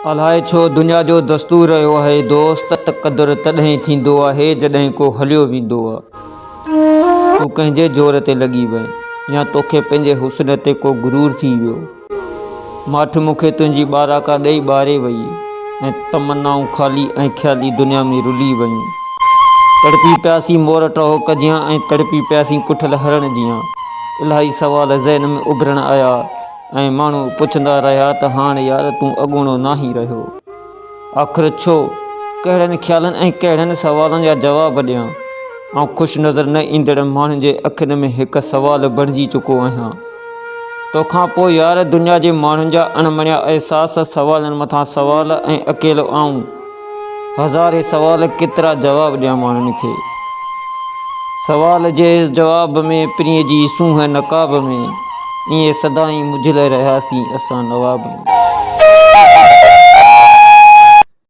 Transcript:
الائي ڇو دنيا جو دستور رهيو آهي دوست ته قدر تڏهن ٿيندو آهي جڏهن ڪو هليو ويندو آ. تون ڪنهن جي زور تي لڳي وئين يا توکي پنهنجي حسن تي ڪو غرور ٿي ويو. ماٺ مون کي تنهنجي ٻاراڪا ڏئي ٻاري وئي ۽ تمنائون خالي ۽ خيالي دنيا ۾ رلي ويون. تڙپي پياسين مور ٽهوڪ جيان ۽ تڙپي پياسين ڪٺل هرڻ جيان. الاهي سوال ذهن ۾ اڀرڻ آيا. ۽ ماڻهو پڇندا رهيا ته هاڻ يار تون اڳوڻو ناهين رهيو. آخر ڇو؟ ڪهڙن خيالن ۽ ڪهڙن سوالن جا جواب ڏيان؟ آئون خوش نظر نه ايندڙ ماڻهن جي اکين ۾ هڪ سوال بڻجي چڪو آهيان. توکان پوء يار دنيا جي ماڻهن جا اڻمڻيا احساس، سوالن مٿان سوال ۽ اڪيلو آئون. هزارين سوال ڪيترا جواب ڏيان ماڻهن کي. سوال جي جواب ۾ پرينء جي سونهن نقاب ۾ ائين سدائين مجهل رهياسين اسان نواب ۾.